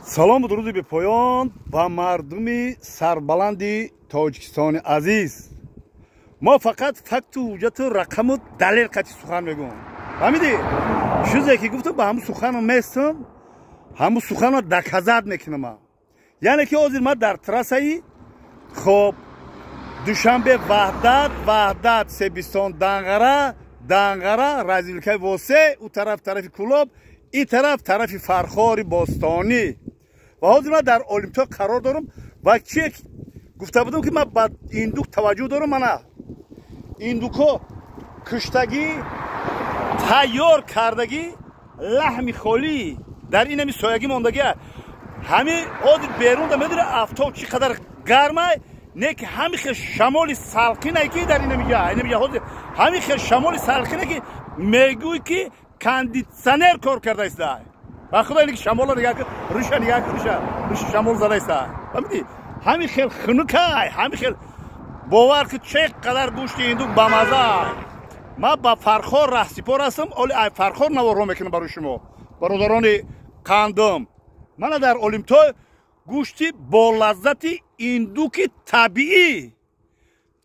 Салому дуруди бепоён ба мардуми сарбаланди Тоҷикистони азиз. Мо фақат факту ҳуҷҷату рақаму далел қати сухан мегӯм. Фаҳмидӣ? Чизе ки гуфтам, ба ҳамун сухану местам, ҳамун суханро доказать мекунам. Яъне ки ҳозир ман дар трассаи, хоб, Душанбе Ваҳдат, Ваҳдат Себистон, Данғара, Данғара развилкаи Восе, ӯ тараф тарафи Кӯлоб, ин тараф тарафи Фархори бостонӣ. Ва ҳозир ман дар Олимтоқ қарор дорам. Ва чи гуфта будам, ки ман ба индук таваҷҷӯҳ дорам. Мана индуко куштагӣ, тайёр кардагӣ, лаҳми холӣ дар инами соягӣ мондагия. Ҳами ҳозир берунда медони, афтоб чӣ қадар гармай, не ки ҳами хел шамоли салқине, ки дар инамиҷа, инамиҷа ҳозир ҳами хел шамоли салқине, ки мегӯй, ки кондитсионер кор карда иста. Ба худо, ин ки шамола нигаҳ кун, руша нигаҳ кун, руша, руша шамол зада иста. Фаҳмидӣ? Ҳами хел хунукай, ҳами хел, бовар ки, чӣ қадар гӯшти индук бамаза. Ман ба Фархор раҳсипор ҳастам. Оли ай Фархор наворҳо мекунам барои шумо, бародарони қандум. Мана дар Олимтой гӯшти болаззати индуки табиӣ,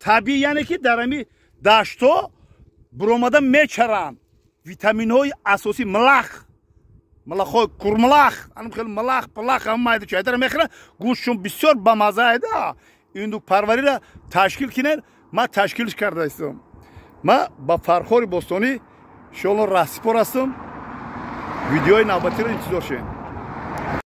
табиӣ, яъне ки дар ҳами даштҳо буромада мечаранд. Витаминҳои асосӣ, милах, милахҳои курмилах, анам хел милах пилах, ҳама майда чайдара мехӯранд. Гӯштшон бисёр бамаза айда. Индукпарвариро ташкил кинед, ман ташкилш карда истам. Ман ба Фархори бостонӣ иншоалло раҳсипор ҳастам. Видеои навбатиро интизор шавед.